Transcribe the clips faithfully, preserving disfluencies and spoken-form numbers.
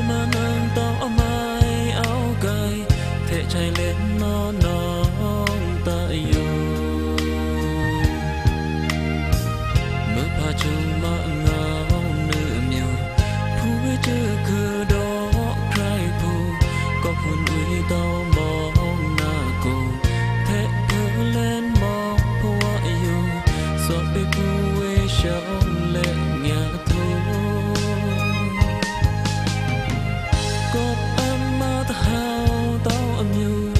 မနုၤတောင်းအမိုင်းအောက်ကိုင် ထဲ့ချိုင်လဲမော်နောင်တယို မွဲဖါချုံမငေါနုအမျိုး ဖူဝဲကျိုးကဒီးခရိုင်ဖူ ကော့ဖုန်ဝီတောင်းမောင်နာကို ထဲ့ဖဲလဲမော်ဖဝါယို သွော့ပေဖူဝဲရှောင်းလဲငါ ကော့အမတဟောင်းတောင်းအမျိုး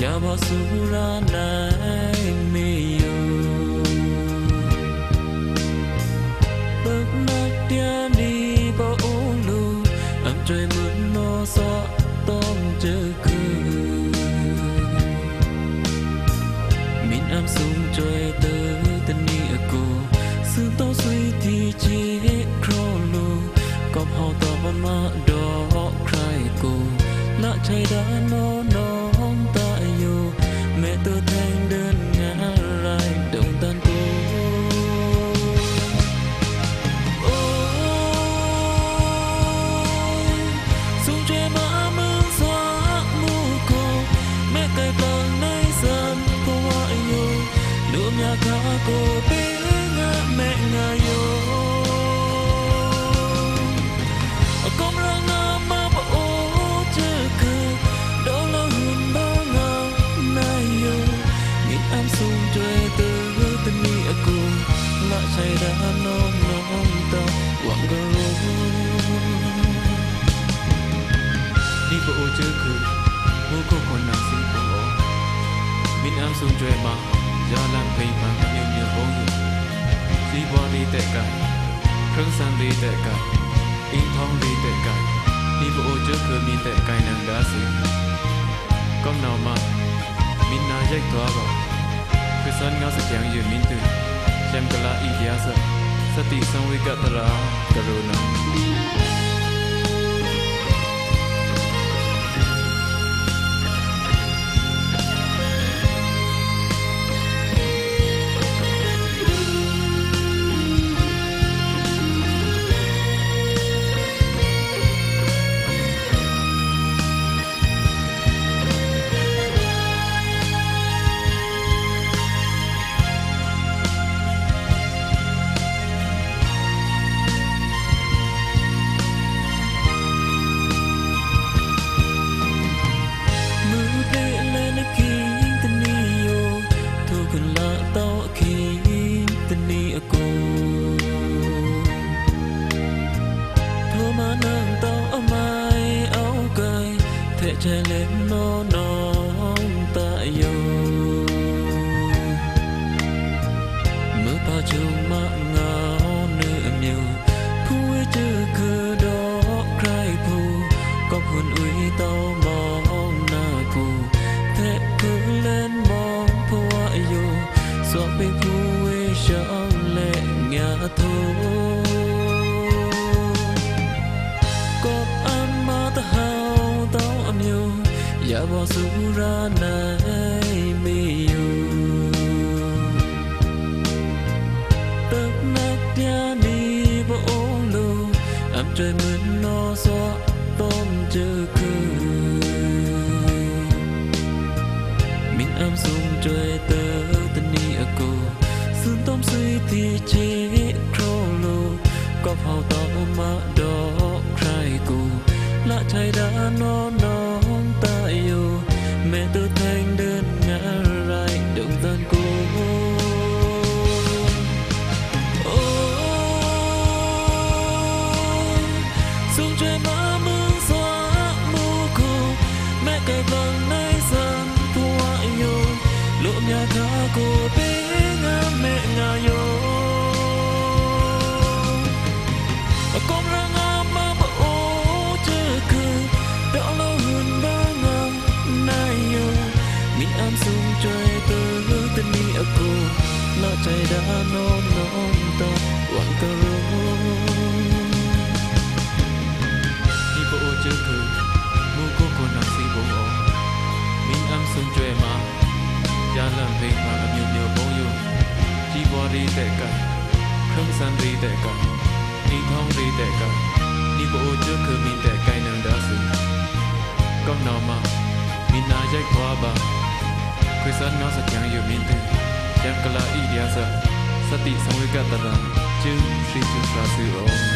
ယဘွားစူရာနံမေယို ပကနက်တြးနံပအိုးလို အမ်စွဲမုန်မော်သွော့တောမ်စဲခု မီးအမ်သုန်စွဲတတနံအကို သုန်တောင်းသွီထီချေခရောလို ကော့ဟောင်းတောင်းမဒေါ်ခရိုင်ကို လချိုင်ဒါနီနီတယို မဲတထဲင်ဒိုင်ငါရိုင်ဒုံတန်ကို အို သုန်စွဲမအမုန်သွော့မူကို မဲကဲပန်နံသမ်ဖဝါယို ဒို့မြခါကိုပေငါမဲငါယို အကောင်းရငါမပအိုးစဲခု ဒေါ်လဟွန်ဘငါနံယို မီးအမ်သုန်စွဲတတနံအကို လချိုင်ဒါနီနီတဝံကရို နံပအိုးစဲခု မူခိခွန်နံသီပအိုး မီးအမ်သုန်စွဲမ ယလမ်းပိင်ပန်းအမျိုးမျိုးဘို့ယို စံဘွါရီတဲကဲ ခရံသန်ရီတဲကဲ အင်းထောင်းရီတဲကဲ နံပအိုးစဲခုမီးတဲကဲနံဒါသီ ကော့နဝ်မ မီးနာယိုက်ထွားဘၣ် ခရံသန်ငါသကၠင်ယိုမီးတု ရှမ်ကလာအီဒီယသ သတိသင်ဝေကတရာကရုဏာ မွဲပျဲလဲနခင်တနံယို ထိုခွန်လတောင်းခင်တနံအကို ထိုမနုၤတောင်းအမိုင်းအောက်ကိုင် ထဲ့ချိုင်လဲမော်နောင်တယို မွဲဖါချုံမငေါနုအမျိုး ဖူဝဲကျိုးကဒီးခရိုင်ဖူ ကော့ဖုန်ဝီတောင်းမောင်နာကို ထဲ့ဖဲလဲမော်ဖဝါယို သွော့ပေဖူဝဲရှောင်းလဲငါထို ကော့အမတဟောင်းတောင်းအမျိုး ယဘွားစူရာနံမေယို တကနက်တြးနံပအိုးလို အမ်စွဲမုန်မော်သွော့တောမ်စဲခု မီးအမ်သုန်စွဲတတနံအကို သုန်တောင်းသွီထီချေခရောလို ကော့ဟောင်းတောင်းမဒေါ်ခရိုင်ကို လချိုင်ဒါနီနီတယို မဲတထဲင်ဒိုင်ငါရိုင်ဒုံတန်ကို အို သုန်စွဲမအမုန်သွော့မူကို မဲကဲပန်နံသမ်ဖဝါယို ဒို့မြခါကိုပေငါမဲငါယို အကောင်းရငါမပအိုးစဲခု ဒေါ်လဟွန် ယိုက်ခွါဗာႏ ခွေႏသွမ်းငေါက်သ့ၣ်ယိုမီးတွို့ ယံကလာ်အီဒျာႏသွက် သတိသင်ဝေကတြာႏ စုစံစုစရာသွူ။